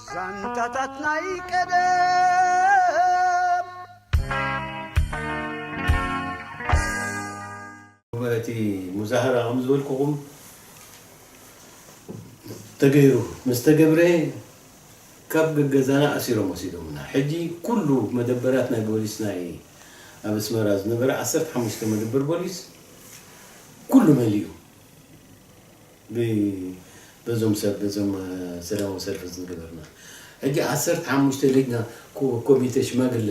ዛንታታት ናይ ቀደም። እቲ ሙዛሃራ ከም ዝበልኩኹም ተገይሩ ምስ ተገብረ፣ ካብ ገገዛና ኣሲሮም ወሲዶምና። ሕጂ ኩሉ መደበራት ናይ ፖሊስ፣ ናይ ኣብ ኣስመራ ዝነበረ ዓሰርተ ሓሙሽተ መደበር ፖሊስ ኩሉ መሊኡ። ብ-፣ በዞም ሰብ፣ በዞም፣ እ፣ ሰላማዊ ሰልፊ ዝገበርና። ሕጂ ዓሰርተ ሓሙሽተ ልጅና ኮ-፣ ኮሚተ ሽማግለ፣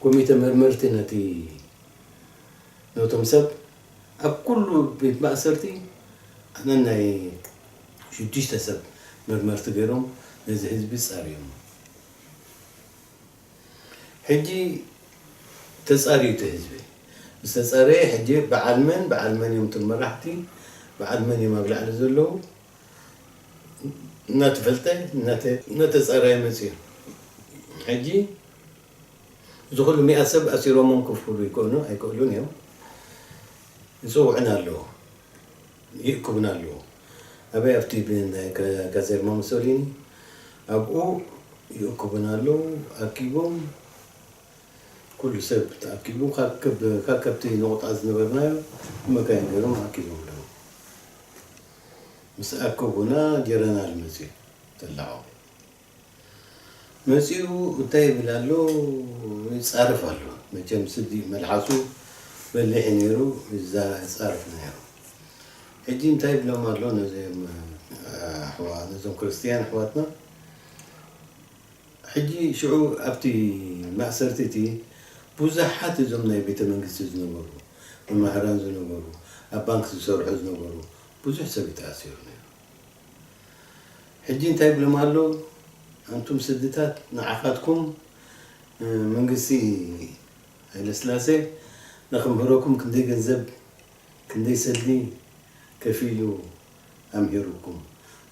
ኮሚተ መርመርቲ ነቲ ነቶም ሰብ ኣብ ኩሉ ቤት ማእሰርቲ ኣነ ናይ ሽዱሽተ ሰብ መርመርቲ ገይሮም ነዚ ህዝቢ ጻርዮም። ሕጂ ተጻርዩ እቲ ህዝቢ። ምስ ተጻረየ ሕጂ በዓል መን፣ በዓል መን እዮም እቶም መራሕቲ፣ በዓል መን እዮም ኣብ ላዕሊ ዘለዉ እናተፈልጠ፣ እናተ-፣ እናተጻረየ መጽዩ። ሕጂ እዚ ኩሉ ሚእቲ ሰብ ኣሲሮሞም ክፍሉ ይክእሉ፣ ኣይክእሉን እዮም። ይጽውዑና ኣለዉ፣ ይእክቡና ኣለዉ። ኣበይ ኣብቲ ብ-፣ ናይ ከ-፣ ካዘርማ ሙሶሊኒ ኣብኡ ይእክቡና ኣለዉ። ኣኪቦም ኩሉ ሰብ ተኣኪቡ ካብ ከብ-፣ ካብ ከብቲ ንቑጣ ዝነበርናዮ ብመካይን ገይሮም ኣኪቦም ኣለዉ። ምስ ኣከቡና ጀረናል መጽዩ ተላዓው። መጺኡ እንታይ ይብል ኣሎ? ይጻረፍ ኣሎ። መቸም ስዲ መልሓሱ በሊሕ ነይሩ፣ ይዛ-፣ ይጻረፍ ነይሩ። ሕጂ እንታይ ይብሎም ኣሎ ነዞም፣ ኣሕዋ-፣ ነዞም ክርስትያን ኣሕዋትና? ሕጂ ሽዑ ኣብቲ ማእሰርቲ እቲ ብዙሓት እዞም ናይ ቤተ መንግስቲ ዝነበሩ፣ መማህራን ዝነበሩ፣ ኣብ ባንክ ዝሰርሑ ዝነበሩ፣ ብዙሕ ሰብ እዩ ተኣሲሩ ነይሩ። ሕጂ እንታይ ይብሎም ኣሎ? ኣንቱም ስድታት፣ ንዓኻትኩም፣ እ፣ መንግስቲ ሃይለስላሴ ንኽምህረኩም ክንደይ ገንዘብ፣ ክንደይ ሰልዲ ከፊሉ ኣምሂሩኩም።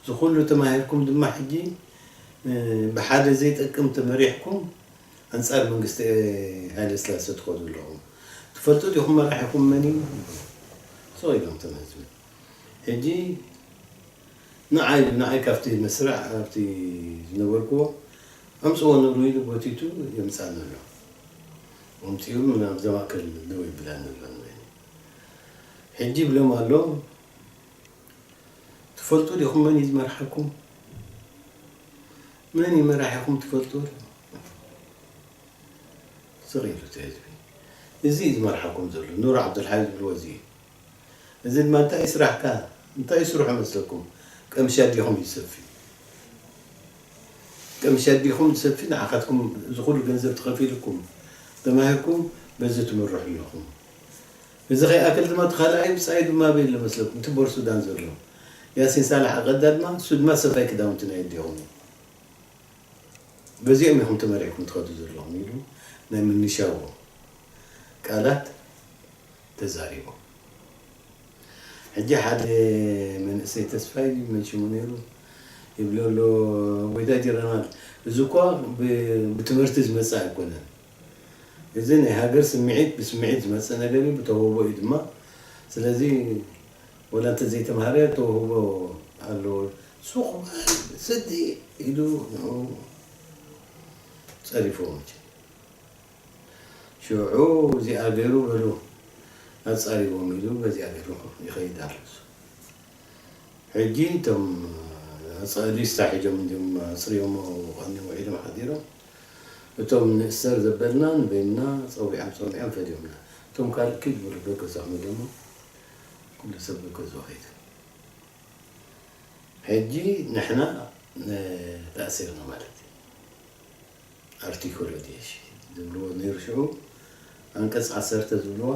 እዚ ኩሉ ተማሂርኩም ድማ ሕጂ፣ እ፣ ብሓደ ዘይጠቅም ተመሪሕኩም ኣንጻር መንግስቲ ሃይለስላሴ ትኸዱ ኣለኹም። ትፈልጡ ዲኹም መራሒኹም መን እዩ? ስቕ ኢሎም እቶም ህዝቢ። ሕጂ ንዓይ፣ ንዓይ ካብቲ መስርዕ፣ ኣብቲ ዝነበርኩዎ፣ ኣምጽዎ ንብሉ ኢሉ ጎቲቱ የምጽኣኒ ኣሎ። ኣምጺኡ ናብዛ ማእከል ደው ይብላኒ ኣሎ ንበይኑ። ሕጂ ይብሎም ኣሎ፣ ትፈልጡ ዲኹም መን እዩ ዝመርሓኩም? መን እዩ መራሒኹም ትፈልጡ? ስቕ ኢሉ እቲ ህዝቢ። እዚ እዩ ዝመርሓኩም ዘሎ። ኑር ዓብዱልሓይ ዝብልዎ እዚ እዩ። እዚ ድማ እንታይ እዩ ስራሕካ? እንታይ እዩ ስርሑ መስለኩም? ቀምሽ ኣዲኹም እዩ ዝሰፊ። ቀምሽ ኣዲኹም ዝሰፊ ንዓኻትኩም እዚ ኩሉ ገንዘብ ተኸፊልኩም ተማሂርኩም በዚ ትምርሑ ኣለኹም። እዚ ከይኣክል ድማ እቲ ካልኣይ ብጻይ ድማ ኣበይ ኣሎ መስለኩም? እቲ ቦር ሱዳን ዘሎ ያሲን ሳላሕ ኣቐዳ ድማ እሱ ድማ ሰፋይ ክዳውንቲ ናይ ኣዲኹም እዩ። በዚኦም ኢኹም ተመሪሕኩም ትኸዱ ዘለኹም ኢሉ ናይ ምንሻዎ ቃላት ተዛሪቦም። ሕጂ ሓደ መንእሰይ ተስፋይ ድዩ መን ሽሙ ነይሩ ይብሎ ኣሎ፣ ጎይታ ጀነራል፣ እዚ እኳ ብ-፣ ብትምህርቲ ዝመጽእ ኣይኮነን። እዚ ናይ ሃገር ስምዒት፣ ብስምዒት ዝመጽእ ነገር እዩ፣ ብተውህቦ እዩ ድማ። ስለዚ ወላ እንተ ዘይተምሃረ ተውህቦ ኣለዎ። ሱቕ በል ስዲ ኢሉ ንዕኡ ጸሪፍዎ መቸም። ሽዑ እዚኣ ገይሩ በሉ ኣጻሪዎም ኢሉ በዚኣ ገይሩ ይኸይድ ኣሎ እሱ። ሕጂ እቶም ኣጻ-፣ ሊስታ ሒዞም እንዲዮም ኣጽርዮሞ ቀንዮም ውዒሎም ሓዲሮም። እቶም ንእሰር ዘበልና ንበይንና ጸዊዖም ጸዊዖም ፈድዮምና። እቶም ካልእ ኪድ በሉ በገዛኹም ኢሎሞ ኩሉ ሰብ በገዝኡ ኸይዱ። ሕጂ ንሕና፣ እ፣ ተኣሲርና ማለት እዩ። ኣርቲክል ኦዲሽ ዝብልዎ ነይሩ ሽዑ፣ ኣንቀጽ ዓሰርተ ዝብልዋ፣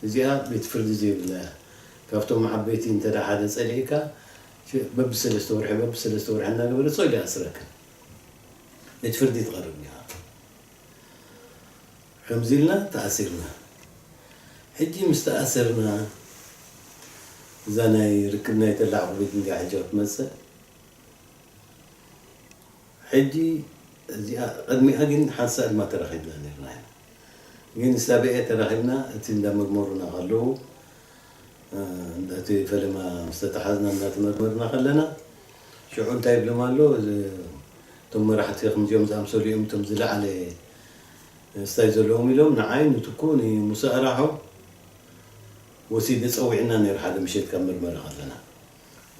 እዚኣ ቤት ፍርዲ ዘይብላ እያ። ካብቶም ዓበይቲ እንተ ደኣ ሓደ ጸሊእካ፣ ሽ-፣ በብሰለስተ ወርሒ፣ በብሰለስተ ወርሒ እናገበረ ጸሊኡ ይኣስረካ። ቤት ፍርዲ ትቐርብ እኒኣ። ከምዚ ኢልና ተኣሲርና። ሕጂ ምስ ተኣሰርና፣ እዛ ናይ ርክብ ናይ ተላዕቑ ቤት እንዲያ ሕጂ ክትመጽእ። ሕጂ እዚኣ፣ ቅድሚኣ ግን ሓንሳእ ድማ ተራኺብና ነርና ኢና። ግን ሳብኤ ተራኺብና፣ እቲ እንዳ መርመሩና ከለዉ፣ እቲ ፈለማ ምስ ተተሓዝና እንዳተመርመርና ከለና፣ ሽዑ እንታይ ይብሎም ኣሎ፣ እዚ፣ እቶም መራሕቲ ከምዚኦም ዝኣምሰሉ እዮም፣ እቶም ዝለዓለ ስታይ ዘለዎም ኢሎም፣ ንዓይ ንትኩ ንሙሳ ኣራሖ ወሲደ ጸዊዕና ነይሩ፣ ሓደ ምሸት ካብ መርመራ ከለና።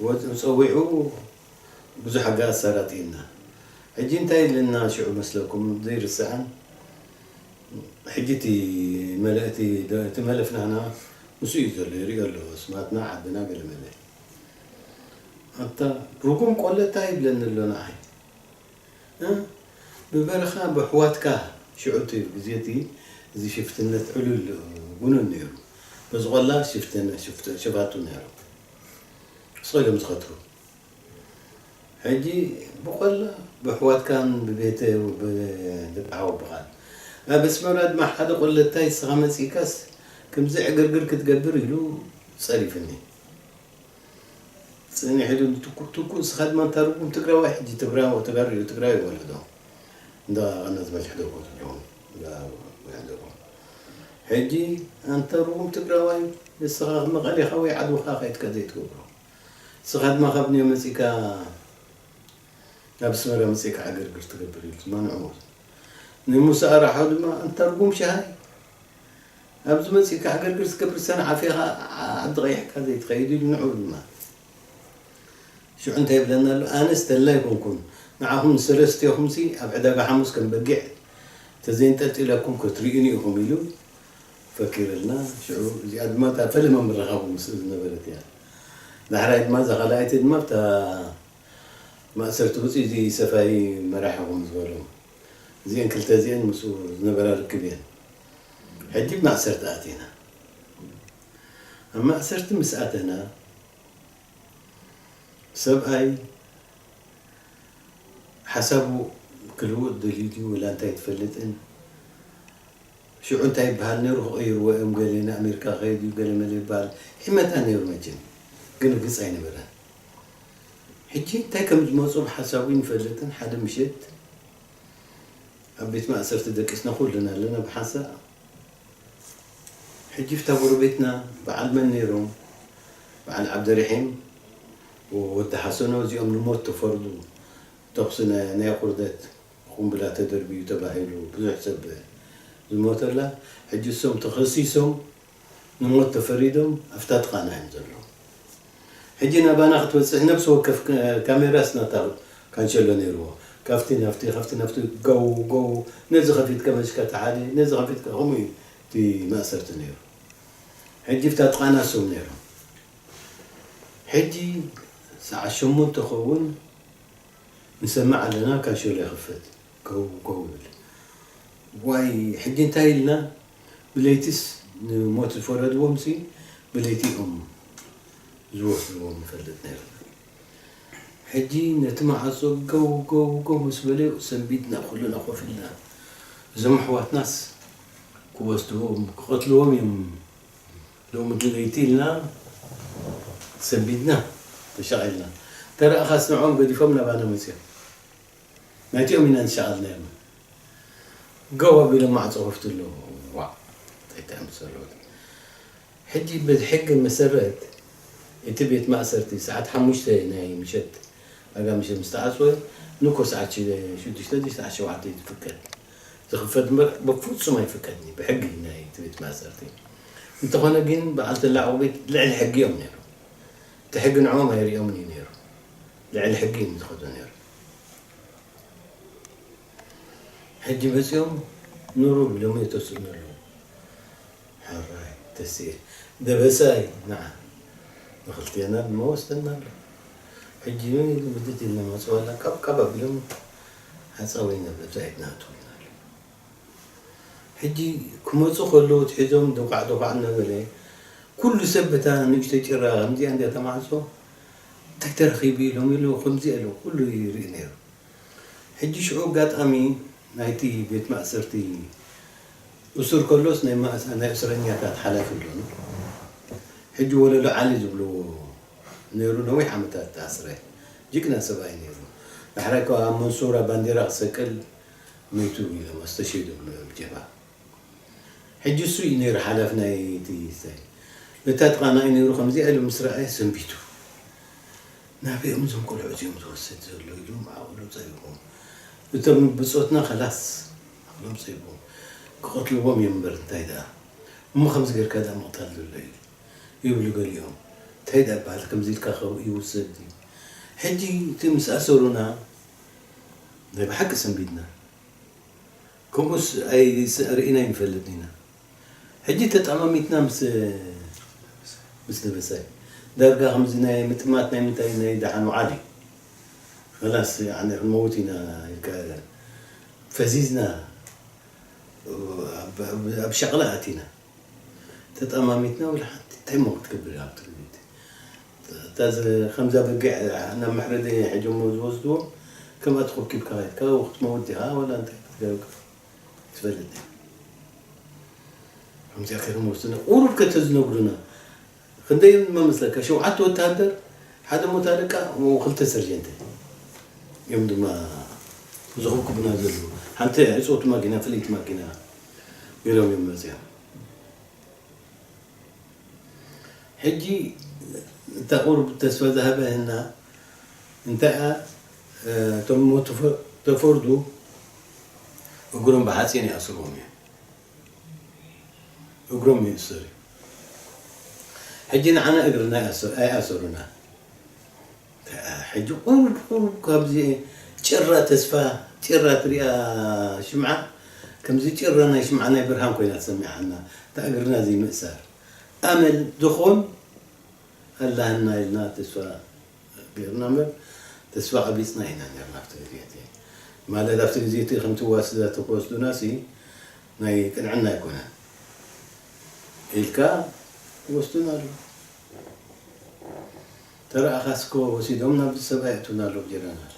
ወ-፣ ጸዊዑ ብዙሕ ኣጋ ኣሳራጢና። ሕጂ እንታይ ኢልና ሽዑ መስለኩም ዘይርስዓን? ሕጂ እቲ መለ-፣ እቲ ደ-፣ እቲ መለፍናና ምስኡ እዩ ዘሎ፣ ይሪኦ ኣሎ። ስማትና፣ ዓድና፣ ገለ መለ። ኣታ ርጉም ቆለታ ይብለኒ ኣሎ ንዓይ። እ? ብበረኻ ብኣሕዋትካ ሽዑ እቲ ግዜ እቲ እዚ ሽፍትነት ዕሉል ጉኑን ነይሩ። በዚ ቆላ ሽፍትነ-፣ ሽፍት-፣ ሸፋቱ ነይሮም። ስቕ ኢሎም ዝኸትሩ። ሕጂ ብቆላ ብኣሕዋትካን ብቤተ፣ ብ-፣ ደቂ ሓወቦኻን። ኣብ ኣስመራ ድማ ሓደ ቆለታይ ንስኻ መጺእካስ ከምዚ ዕግርግር ክትገብር ኢሉ ጸሪፍኒ። ጽኒሕ ኢሉ ንትኩ-፣ ትኩ ንስኻ ድማ እንታ ርጉም ትግራዋይ፣ ሕጂ ትግራዋ-፣ ተጋሩ እዩ፣ ትግራይ ይወለዶ። እንዳ ቀና ዝበል ሕደጎ ትብሎ። እንዳ ወይ ሕደጎ። ሕጂ ኣንታ ርጉም ትግራዋይ፣ ንስኻ መቐሌኻ ወይ ዓድውኻ ከይድካ ዘይትገብሮ። ንስኻ ድማ ካብ ኒዮ መጺእካ ናብ ኣስመራ መጺእካ ዕግርግር ትገብር ኢሉ ድማ ንዕኡ። ንሙሳ ኣራሖ ድማ ኣንታ ርጉም ሸሃይ፣ ኣብዚ መጺእካ ዕግርግር ትገብር ሰንዓፊኻ ዓዲ ቀይሕካ ዘይትኸይድ ኢሉ ንዕኡ ድማ። ሽዑ እንታይ ይብለና ኣሎ? ኣነስ ተላ ኣይኮንኩን፣ ንዓኹም ንሰለስቲኹምሲ ኣብ ዕዳጋ ሓሙስ ከም በጊዕ ተዘይንጠልጢለኩም ክትርእዩኒ ኢኹም ኢሉ ፈኪርልና። ሽዑ እዚኣ ድማ እታ ፈለማ ምርኻቡ ምስ ዝነበረት እያ። ዳሕራይ ድማ እዛ ካልኣይቲ ድማ ኣብታ ማእሰርቲ ውፅእ እዚ ሰፋይ መራሒኹም ዝበሎ። እዚአን ክልተ እዚአን ምስኡ ዝነበራ ርክብ እየን። ሕጂ ማእሰርቲ ኣቲና። ኣብ ማእሰርቲ ምስ ኣተና፣ ሰብኣይ ሓሳቡ ክልውጥ ደልዩ ድዩ ወላ እንታይ ትፈልጥን? ሽዑ እንታይ ይበሃል ነይሩ? ክቕይርዎ እዮም፣ ገለ ንኣሜሪካ ከይድ እዩ፣ ገለ መለ ይበሃል። ሒመታ ነይሩ መቸም፣ ግን ርግጽ ኣይነበረን። ሕጂ እንታይ ከም ዝመጹ ብሓሳቡ ይንፈልጥን፣ ሓደ ምሸት ኣብ ቤት ማእሰርቲ ደቂስና ኩልና ኣለና ብሓንሳእ። ሕጂ ፍታ ጎረቤትና በዓል መን ነይሮም? በዓል ዓብደርሒም ወዲ ሓሰኖ፣ እዚኦም ንሞት ተፈርዱ። ተኹሲ ናይ፣ ናይ ኩርደት ቁምብላ ተደርብዩ ተባሂሉ ብዙሕ ሰብ ዝሞተላ። ሕጂ እሶም ተኸሲሶም ንሞት ተፈሪዶም ኣብታ ጥቓና እዮም ዘለዉ። ሕጂ ናባና ክትበጽሕ ነብሲ ወከፍ ካ-፣ ካሜራስ ናታ ካንሸሎ ነይርዎ። ካብቲ ናብቲ፣ ካብቲ ናብቲ፣ ገው፣ ገው፣ ነዚ ከፊትካ መሽካ ተሓደ፣ ነዚ ከፊትካ፣ ከምኡ እዩ እቲ ማእሰርቲ ነይሩ። ሕጂ ብታ ጥቓና እሶም ነይሮም። ሕጂ ሰዓት ሸሞንተ ኸውን ንሰምዕ ኣለና፣ ካንሸሎ ይኽፈት፣ ገው፣ ገው ይብል። ዋይ፣ ሕጂ እንታይ ኢልና? ብለይትስ ንሞት ዝፈረድዎም ሲ ብለይቲ እዮም ዝወስድዎም ንፈልጥ ነይርና። ሕጂ ነቲ ማዕጾ ገው፣ ገው፣ ገው ምስ በለ ሰንቢድና፣ ኩልና ኮፍ ኢልና። እዞም ኣሕዋትናስ ክወስድዎም፣ ክቐትልዎም እዮም ሎሚ ለይቲ ኢልና ሰንቢድና፣ ተሻቒልና። ተረኣኻስ ንዕኦም ገዲፎም ናባና መጺኦም። ናይቲኦም ኢና ዝሸቐልናዮም። ገው ኣቢሎም ማዕጾ ከፍቱ ኣለዉ። ዋእ፣ እንታይ ትኣምሰሉ። ሕጂ ብሕጊ መሰረት እቲ ቤት ማእሰርቲ ሰዓት ሓሙሽተ ናይ ምሸት ኣጋ ምሸት ምስ ተዓጽወ፣ ንኮ ሰዓት ሽ-፣ ሽዱሽተ ድዩ ሰዓት ሸውዓተ እዩ ዝፍቀድ። ዝኽፈት እምበር ብፍጹም ኣይፍቀድን እዩ ብሕጊ ናይ እቲ ቤት ማእሰርቲ። እንተኾነ ግን በዓል ተላዓቑ ቤት ልዕሊ ሕጊ እዮም ነይሮም። እቲ ሕጊ ንዕኦም ኣይርእዮምን እዩ ነይሩ። ልዕሊ ሕጊ እዮም ዝኸዱ ነይሩ። ሕጂ መጺኦም ኑሩ ኢሎም የተስኡና ኣለዉ። ሕራይ ተስኤ ደበሳይ ንዓ ንኽልቴና ድማ ወስደና ኣሎ። ሕጂ ምድድ ኢልና መጽዋላ ካብ ካብ ኣቢሎም ሓጻወይና በብዛ ኢድና ኣትወና ኣሎ። ሕጂ ክመጹ ከለዉ ትሒዞም ዶኳዕ ዶኳዕ እናበለ ኩሉ ሰብ በታ ንእሽቶ ጭራ ከምዚኣ እንዲያ ተማዕጾ እንታይ ተረኺቡ ኢሎም ኢሉ ከምዚኣ ኢሉ ኩሉ ይርኢ ነይሩ። ሕጂ ሽዑ ኣጋጣሚ ናይቲ ቤት ማእሰርቲ እሱር ከሎስ ናይ ማእስ-፣ ናይ እስረኛታት ሓላፊ ኣሎ። ሕጂ ወለዶ ዓሊ ዝብልዎ ነይሩ፣ ነዊሕ ዓመታት ተኣስረ። ጅግና ሰብኣይ ነይሩ። ዳሕራይ ከኣ ኣብ መንሱራ ባንዴራ ክሰቅል መይቱ ኢሎም ኣስተሸሂዶም እዮም ጀብሃ። ሕጂ እሱ እዩ ነይሩ ሓላፊ ናይቲ ስታይ። ነታ ጥቓና እዩ ነይሩ፣ ከምዚኣ ኢሉ ምስ ረኣየ ሰንቢቱ። ናበይኦም እዞም ቆልዑ እዚኦም ዝወስድ ዘሎ ኢሉ ዓቕሉ ጸቢቦም። እቶም ብጾትና ከላስ ዓቕሎም ጸቢቦም። ክቐትልዎም እዮም እምበር እንታይ ደኣ። እሞ ከምዚ ጌርካ ደኣ ምቕታል ዘሎ እዩ ይብሉ ገሊኦም። እንታይ ደኣ በሃል ከምዚ ኢልካ ከ ይውሰድ እዩ። ሕጂ እቲ ምስ ኣሰሩና ናይ ብሓቂ ሰንቢድና። ከምኡስ ኣይስ-፣ ርኢና ኣይንፈልጥን ኢና። ሕጂ ተጠማሚትና ምስ፣ ምስ ደበሳይ። ዳርጋ ከምዚ ናይ ምጥማት ናይ ምንታይ ናይ ደሓን ውዓል እዩ። ከላስ፣ ያኒ፣ ክንመውት ኢና ኢልካ ፈዚዝና፣ ኣብ፣ ኣብ፣ ኣብ ሸቕላ ኣቲና። ተጠማሚትና ወላ ሓንቲ እንታይ እሞ ክትገብር ኣብቲ ግዜ እቲ? እታ ዝ-፣ ከምዛ በጊዕ ናብ መሕረዲ ሒዞሞ ዝወስድዎ፣ ከምኣ ተኾብኪብካ ከይድካ ክትመውት ዲኻ ወላ እንታይ ክትገብር ትፈልጥ ዲኻ? ከምዚኣ ከይሮም ወስድና። ቁሩብ ከተዝነጉዱና። ክንደይ እዮም ድማ መስለካ? ሸውዓተ ወታሃደር፣ ሓደ ሞት ኣለቃ፣ ክልተ ሰርጀንት እዮም ድማ ዝኹብኩቡና ዘለዉ። ሓንቲ ዕጽውቲ ማኪና፣ ፍልይቲ ማኪና ገይሮም እዮም መጺኦም። ሕጂ እታ ቁሩብ ተስፋ ዝሃበህና እንታይ እያ፣ እ፣ እቶም ሞት ተፈ-፣ ተፈርዱ እግሮም ብሓፂን ይኣስርዎም እዮም። እግሮም ይእሰር እዩ። ሕጂ ንዓና እግርና ኣይኣሰ-፣ ኣይኣሰሩና። ሕጂ ቁሩብ ቁሩብ ካብዚ ጭራ ተስፋ፣ ጭራ ትሪኣ ሽምዓ፣ ከምዚ ጭራ ናይ ሽምዓ ናይ ብርሃን ኮይና ተሰሚዓና። እታ እግርና ዘይምእሳር። ኣመል ዝኾን ኣላህና ኢልና ተስፋ ገይርና እምበር፣ ተስፋ ቀቢጽና ኢና ነርና ኣብቲ ግዜ እቲ። ማለት ኣብቲ ግዜ እቲ ከምቲ ዋስዛ ተክወስዱና ሲ ናይ ቅንዕና ኣይኮነን ኢልካ ይወስዱና ኣለዉ። ተረኣኻስ እኮ ወሲዶም ናብዚ ሰብኣይ የእትዉና ኣለዉ ጀነራል።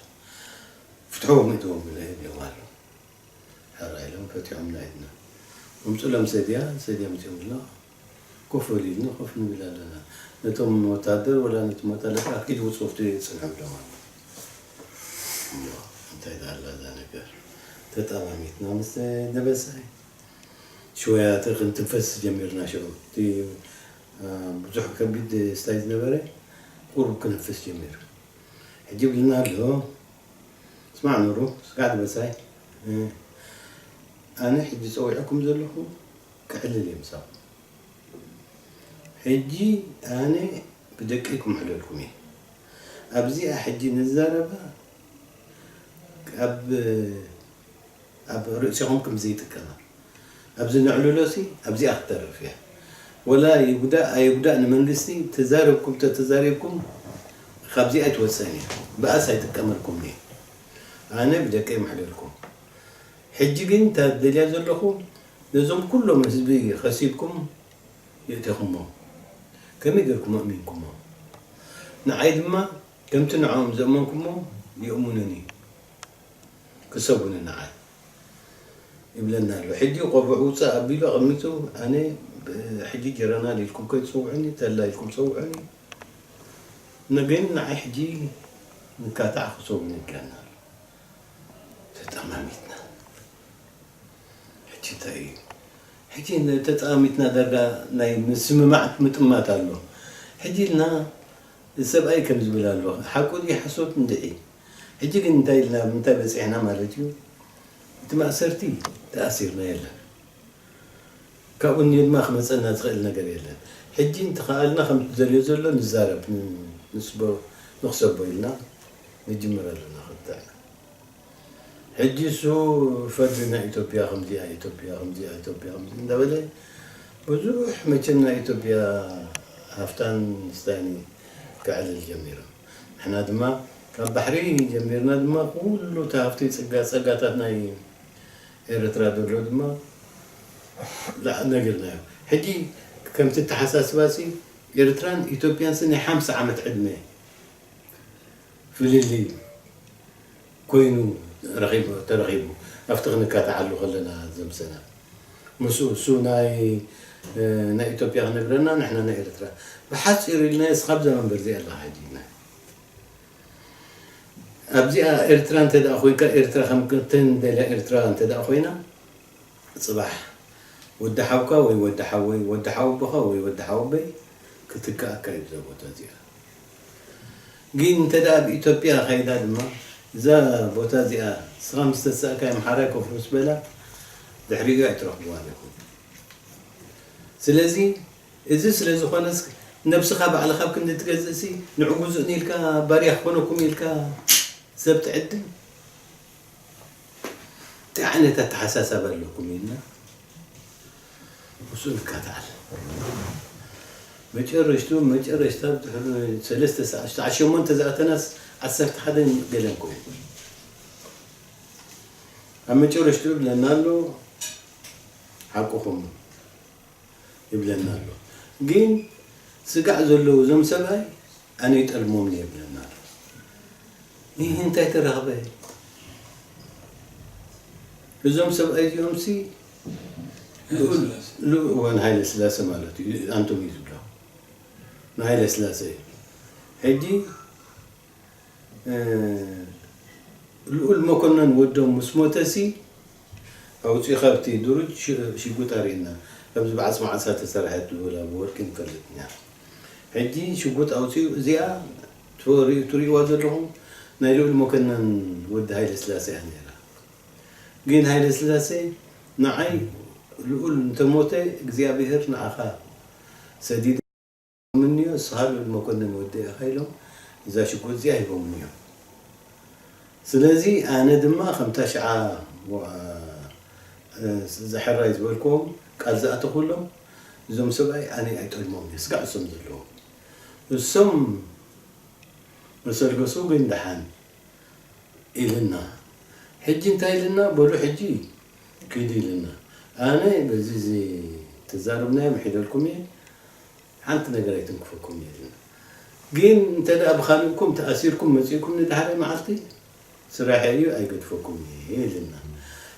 ፍትሕዎም እትዎም ኢለ ይብሎም ኣለዉ። ሕራ ኢሎም ፈቲሖምና ኢድና። ኣምጹሎም ሰድያ፣ ሰድያ ኣምጺኦምልና። ኮፍ በሉ ኢልና ኮፍ ንብል ኣለና። ነቶም ወታደር ወላ ነቲ ሞት ኣለቃ ኪድ ውጹ ኣብቲ ጽንሑ ኢሎም ኣለዉ። እሞ እንታይ ደኣ ኣላ እዛ ነገር? ተጠማሚትና ምስ ደበሳይ። ሽወያ እቲ ክንትንፈስ ጀሚርና ሽዑ። እቲ፣ እ፣ ብዙሕ ከቢድ ስታይ ዝነበረ ቁሩብ ክንፍስ ጀሚሩ። ሕጂ ብልና ኣሎ፣ ስማዕ ኑሩ፣ ስጋዕ ደበሳይ፣ እ፣ ኣነ ሕጂ ጸዊዐኩም ዘለኹ ክዕልል እየ ምሳኹም። ሕጂ ኣነ ብደቀይ ክምሕለልኩም እየ። ኣብዚኣ ሕጂ ንዛረባ ኣብ፣ ኣብ ርእሲኹም ከም ዘይጥቀማ። ኣብዚ ነዕልሎሲ ኣብዚኣ ክትተርፍ እያ። ወላ ይጉዳእ ኣይጉዳእ ንመንግስቲ ተዛረብኩም ተተዛሪብኩም ካብዚኣ ኣይትወፅእን እያ። ብኣስ ኣይጥቀመልኩም እየ። ኣነ ብደቀይ ምሕለልኩም። ሕጂ ግን እታ ደልያ ዘለኹ ነዞም ኩሎም ህዝቢ ከሲብኩም የእተኹሞም። ከመይ ጌርኩም ኣእሚንኩሞም? ንዓይ ድማ ከምቲ ንዕኦም ዘእመንኩሞ የእሙኑኒ። ክሰጉኒ ንዓይ ይብለና ኣሎ። ሕጂ ቆቡዕ ውፃእ ኣቢሉ ኣቐሚጡ ኣነ ብ-፣ ሕጂ ጀረናል ኢልኩም ከይትፅውዑኒ፣ ተላ ኢልኩም ፀውዑኒ። ን-፣ ግን ንዓይ ሕጂ ንካታዕ ክሰጉኒ ይብለና ኣሎ። ተጠማሚትና። ሕጂ እንታይ እዩ? ሕጂ ን-፣ ተጠማሚትና ዳርጋ ናይ ምስምማዕ ምጥማት ኣሎ። ሕጂ ኢልና ሰብኣይ ከም ዝብል ኣሎ። ሓቁ ድዩ ሓሶት እንድዒ? ሕጂ ግን እንታይ ኢልና፣ ምንታይ በጺሕና ማለት እዩ? እቲ ማእሰርቲ ተኣሲርና የለን። ካብኡ ንዮ ድማ ክመጸና ዝኽእል ነገር የለን። ሕጂ እንተኸኣልና ከም ዝደልዮ ዘሎ ንዛረብ፣ ን-፣ ንስቦ፣ ንኽሰቦ ኢልና ንጅምር ኣለና ክልተ። ሕጂ እሱ ፈርዲ ናይ ኢትዮጵያ ከምዚኣ፣ ኢትዮጵያ ከምዚኣ፣ ኢትዮጵያ ከምዚ እንዳበለ ብዙሕ መቸም ናይ ኢትዮጵያ ሃፍታን ስታይን ከዕልል ጀሚሮም። ንሕና ድማ ካብ ባሕሪ ጀሚርና ድማ ኩሉ እቲ ሃፍቲ ጽጋ-፣ ጸጋታት ናይ ኤርትራ ዘሎ ድማ ላ-፣ ነጊርናዮ። ሕጂ ከምቲ ኣተሓሳስባሲ ኤርትራን ኢትዮጵያንሲ ናይ ሓምሳ ዓመት ዕድመ ፍልልይ ኮይኑ ረኺቡ፣ ተረኺቡ። ኣብቲ ክንካትዓሉ ከለና ዘምሰና። ምስኡ እሱ ናይ፣ እ፣ ናይ ኢትዮጵያ ክነግረና፣ ንሕና ናይ ኤርትራ። ብሓጺሩ ኢልና፣ እስኻ ኣብዛ መንበር እዚኣ ኣለኻ ሕጂ ኢልና። ኣብዚኣ ኤርትራ እንተ ደኣ ኮይንካ፣ ኤርትራ ከም፣ ከም ደልያ ኤርትራ እንተ ደኣ ኮይና፣ ጽባሕ ወዲ ሓውካ ወይ ወዲ ሓወይ፣ ወዲ ሓወቦኻ ወይ ወዲ ሓወቦይ፣ ትከኣካ እዩ እዛ ቦታ እዚኣ። ግን እንተ ደኣ ኣብ ኢትዮጵያ ከይዳ ድማ፣ እዛ ቦታ እዚኣ ንስኻ ምስ ተሳእካ፣ ኣምሓራይ ኮፍ ምስ በላ፣ ድሕሪኡ ኣይትረኽብዋን ኢኹም። ስለዚ፣ እዚ ስለ ዝኾነስ፣ ነብስኻ ባዕልኻ ኣብ ክንዲ ትገዝእሲ፣ ንዑ ግዙእኒ ኢልካ፣ ባርያ ክኾነኩም ኢልካ፣ ሰብ ትዕድም፣ እንታይ ዓይነት ኣተሓሳሰባ ኣለኩም ኢልና፣ ምስኡ ንካታዓል። መጨረሽቱ፣ መጨረሽታ፣ ድሕሪ ሰለስተ ሰዓት፣ ሰዓት ሸሞንተ ዝኣተናስ፣ ዓሰርተ ሓደ ገለን ኮይኑ። ኣብ መጨረሽቱ ይብለና ኣሎ፣ ሓቅኹም ይብለና ኣሎ። ግን ስጋዕ ዘለዉ እዞም ሰብኣይ፣ ኣነ ይጠልሞም እየ ይብለና ኣሎ። ይህ እንታይ ተረኽበ? እዞም ሰብኣይ እዚኦምሲ፣ ልኡል፣ ልኡል፣ እዋን ሃይለ ስላሴ ማለት እዩ፣ ኣንቶም እዩ ዝብሎ። ንሃይለ ስላሴ እዩ። ሕጂ፣ እ፣ ልኡል መኮነን ወዶም ምስ ሞተሲ፣ ኣውፂኡ ካብቲ ድሩጅ ሽ-፣ ሽጉጥ ኣርእየና። ኣብዚ ብዓፅሚ ዓሳ ተሰርሐት ዝብል ኣብ ወርቂ ንፈልጥ ኢና። ሕጂ ሽጉጥ ኣውፂኡ፣ እዚኣ ትሪ-፣ ትሪእዋ ዘለኹም ናይ ልኡል መኮነን ወዲ ሃይለ ስላሴ እያ ነይራ። ግን ሃይለ ስላሴ ንዓይ ልኡል እንተሞተ እግዚኣብሔር ንዓኻ ሰዲደ ምንዮ፣ ንስኻ ልኡል መኮነን ወዲ ኢኻ ኢሎም እዛ ሽጉጥ እዚኣ ሂቦምኒ እዮም። ስለዚ ኣነ ድማ ከምታ ሽዓ ወ-፣ እ፣ ዘሕራይ ዝበልክዎም ቃል ዝኣተኹሎም እዞም ሰብኣይ ኣነ ኣይጠልሞም እየ፣ ስጋዕ እሶም ዘለዎም። እሶም መሰልገሱ ግን ደሓን ኢልና። ሕጂ እንታይ ኢልና? በሉ ሕጂ ኪዱ ኢልና። ኣነ በዚ እዚ ተዛረብናዮ ምሒደልኩም እየ። ሓንቲ ነገር ኣይትንክፈኩም እየ ኢልና። ግን እንተ ደኣ ብኻልእኩም ተኣሲርኩም መጺእኩም ንዳሕራይ መዓልቲ ስራሐ እዩ ኣይገድፈኩም እየ ኢልና።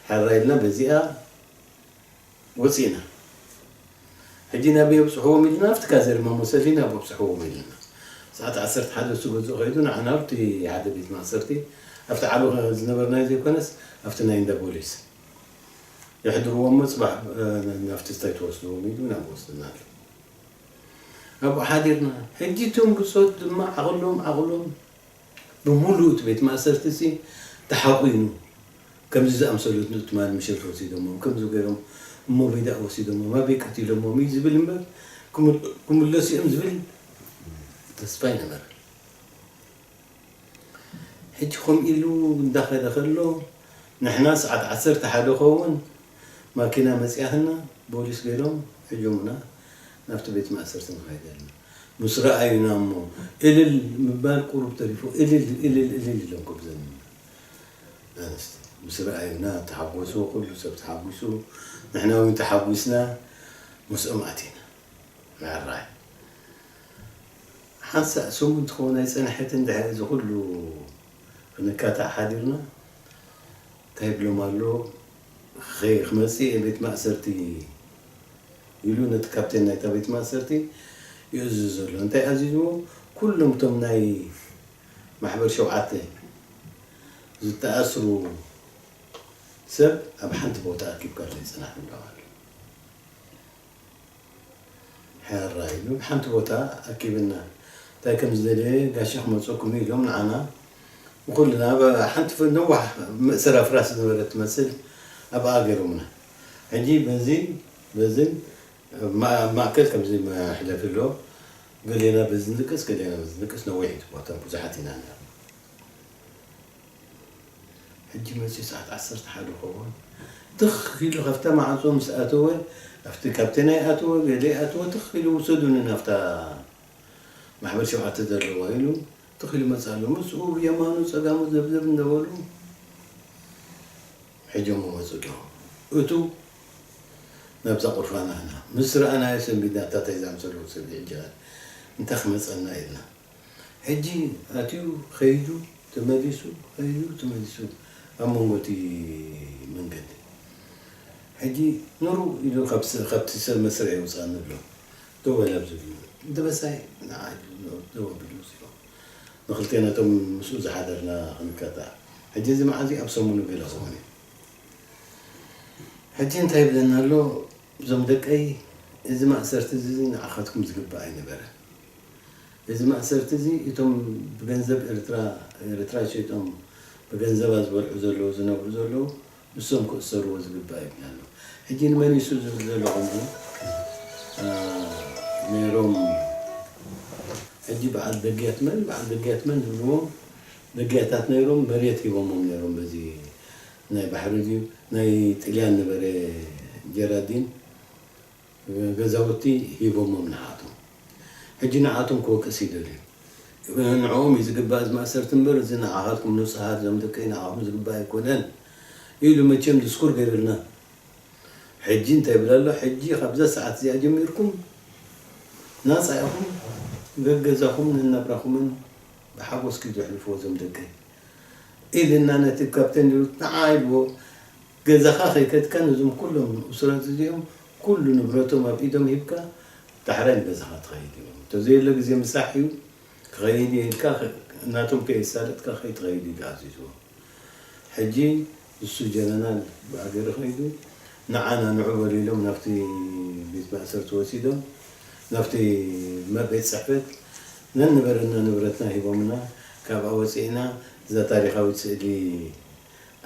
ሕራይ ኢልና በዚኣ ወጺእና። ሕጂ ናበይ ኣብጽሕዎም ኢልና፣ ኣብቲ ካዘርማ መውሰድ ኢና ኣብጽሕዎም ኢልና። ሰዓት ዓሰርተ ሓደ እሱ ገዝኡ ከይዱ፣ ንዓና ኣብቲ ሓደ ቤት ማእሰርቲ፣ ኣብቲ ዓቢ ዝነበርናዮ ዘይኮነስ፣ ኣብቲ ናይ እንዳ ፖሊስ የሕድርዎም እሞ፣ ጽባሕ፣ እ፣ ናብቲ ስታይ ትወስድዎም ኢሉ፣ ናብ ወስድና ኣሎ። ኣብኡ ሓዲርና። ሕጂ እቶም ብጾት ድማ ዓቕሎም፣ ዓቕሎም ብምሉእ እቲ ቤት ማእሰርቲሲ ተሓቑኑ። ከምዚ ዝኣምሰሉ ትማሊ ምሸት ወሲዶሞም፣ ከምዚ ገይሮም እሞ በይዳእ ወሲዶሞም፣ ኣበይ ቀቲሎሞም እዩ ዝብል እምበር፣ ክም-፣ ክምለሱ እዮም ዝብል ተስፋ ኣይነበረን። ሕጂ ከምኡ ኢሉ እንዳኸደ ከሎ፣ ንሕና ሰዓት ዓሰርተ ሓደ ኸውን ማኪና መጺኣትና፣ ፖሊስ ገይሮም ሒጆምና ናብቲ ቤት ማእሰርቲ ንኸይድ ኣለና። ምስ ረኣዩና እሞ እልል ምባል ቁሩብ ተሪፉ፣ እልል፣ እልል፣ እልል ኢሎም ከብዘኑና። ኣንስቲ ምስ ረኣዩና ተሓጎሱ፣ ኩሉ ሰብ ተሓጒሱ፣ ንሕና እውን ተሓጒስና ምስኦም ኣቲና። ምዕራይ ሓንሳእ ሰሙን ትኸውን ኣይጸንሐትን፣ ድሕሪ እዚ ኩሉ ክንካታዕ ሓዲርና፣ እንታይ ይብሎም ኣሎ፣ ኸ-፣ ክመጽእ እየ ቤት ማእሰርቲ ኢሉ ነቲ ካፕቴን ናይታ ቤት ማእሰርቲ ይእዝዝ ዘሎ። እንታይ ኣዚዝዎ? ኩሎም እቶም ናይ ማሕበር ሸውዓተ ዝተኣስሩ ሰብ ኣብ ሓንቲ ቦታ ኣኪብካ ዘይጽናሕ ንብሎም ኣሎ። ሕራይ ኢሉ ሓንቲ ቦታ ኣኪብና። እንታይ ከም ዝደለየ፣ ጋሻ ክመፀኩም እዩ ኢሎም ንዓና ንኩልና፣ ኣብ ሓንቲ ፍ-፣ ነዋሕ መእሰራ ፍራስ ዝነበረት ትመስል ኣብኣ ገይሮምና። ሕጂ በዚ፣ በዝን ማ-፣ ኣብ ማእከል ከምዚ መሕለፊ ኣሎ። ገሌና በዚ ንቅስ፣ ገሌና በዚ ንቅስ፣ ነዊሕ እዩ እቲ ቦታ፣ ብዙሓት ኢና ነርና። ሕጂ መጺኡ ሰዓት ዓሰርተ ሓደ ክኸውን፣ ትኽ ኢሉ ካብታ ማዕጾ ምስ ኣተወ፣ ኣብቲ ካብቲ ናይ ኣተወ፣ ገለ ኣተወ፣ ትኽ ኢሉ፣ "ውሰዱኒ ናብታ ማሕበር ሸውዓተ ዘለዋ" ኢሉ፣ ትኽ ኢሉ መጽእ ኣሎ። ምስኡ ብየማኑ ጸጋሙ ዘብዘብ እንዳበሉ፣ ሕጆም መጹ ኣለዉ። እቱ ናብዛ ቁርፋና ኢና። ምስ ረኣናዮ ሰንቢድና፣ "ኣታ ታይ ዝኣምሰሉ ሰብ እዩ ሕጂ ኸ? እንታይ ክመጸና?" ኢልና። ሕጂ ኣትዩ ኸይዱ ተመሊሱ፣ ኸይዱ ተመሊሱ፣ ኣብ መንጎ እቲ መንገዲ። ሕጂ ንሩ ኢሉ ካብ ስ-፣ ካብቲ ሰብ መስርዕ የውፅኣኒ ኣሎ። ደው በል ኣብዚ ኢሉ። እንተ በሳይ ንዓ ኢሉ ደው ኣቢሉ ወፂኡ። ንኽልቴና እቶም ምስኡ ዝሓደርና ክንካታዕ። ሕጂ እዚ መዓዝ እዩ? ኣብ ሰሙኑ ገለ ክኸውን እዩ። ሕጂ እንታይ ይብለና ኣሎ? እዞም ደቀይ፣ እዚ ማእሰርቲ እዚ ንዓኻትኩም ዝግባእ ኣይነበረን። እዚ ማእሰርቲ እዚ እቶም ብገንዘብ ኤርትራ ኤርትራ ሸይጦም ብገንዘባ ዝበልዑ ዘለዉ ዝነብሩ ዘለዉ ንሶም ክእሰርዎ ዝግባእ ይብል ኣሎ። ሕጂ ንመን እዩ ዝብል ዘሎ ከምኡ ነይሮም። ሕጂ በዓል ደጊያት መን በዓል ደጊያት መን ዝብልዎም ደጊያታት ነይሮም መሬት ሂቦሞም ነይሮም። በዚ ናይ ባሕሪ ድዩ ናይ ጥልያን ነበረ ጀራዲን ገዛውቲ ሂቦሞም ንዓቶም። ሕጂ ንዓቶም ክወቅስ ይደልዩ። ንዕኦም እዩ ዝግባእ እዚ ማእሰርቲ እምበር እዚ ንዓኻትኩም ንጹሃት እዞም ደቀይ ንዓኹም ዝግባእ ኣይኮነን ኢሉ መቸም ድስኩር ገይሩልና። ሕጂ እንታይ ይብል ኣሎ? ሕጂ ካብዛ ሰዓት እዚኣ ጀሚርኩም ናጻ ኢኹም። ገገዛኹም ነናብራኹምን ብሓጎስ ክዩ ዘሕልፍዎ እዞም ደቀይ ኢልና ነቲ ካፕቴን ድሩት ንዓ ኢልዎ። ገዛኻ ከይከድካ ነዞም ኩሎም እሱራት እዚኦም ኩሉ ንብረቶም ኣብ ኢዶም ሂብካ ዳሕራይ ንገዛኻ ትኸይድ እዮም። እንተዘየለ ግዜ ምሳሕ እዩ ክኸይድ እዩ ኢልካ ናቶም ከየሳለጥካ ከይትኸይድ እዩ ተኣዚዝዎ። ሕጂ እሱ ጀነራል ብኣገሪ ከይዱ ንዓና ንዑ በሉ ኢሎም ናብቲ ቤት ማእሰርቲ ወሲዶም ናብቲ መ- ቤት ፅሕፈት ነንበረና ንብረትና ሂቦምና ካብኣ ወፂእና እዛ ታሪካዊት ስእሊ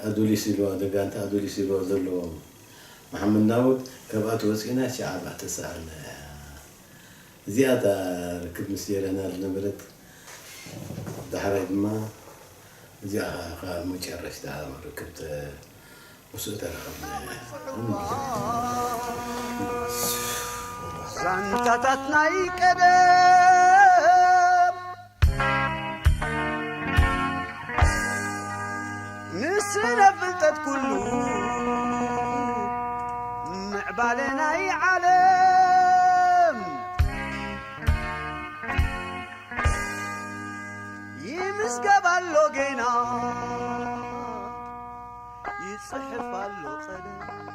ኣዱሊስ ኢልዋ ደጋንታ ኣዱሊስ ኢልዋ ዘለዎ መሓመድ ናውድ ካብኣ ተወፂእና ሻዕብ ኣተሰኣልና እዚኣ እታ ርክብ ምስ ጀረና ዝነበረት ዳሕራይ ድማ እዚኣ ከዓ መጨረሽታ ርክብ ምስኡ ተረኸብና ዛንታታት ናይ ቀደም ንስነ ፍልጠት ኩሉ ምዕባለ ናይ ዓለም ይምዝገብ ኣሎ ጌና ይጽሕፍ ኣሎ ቀደም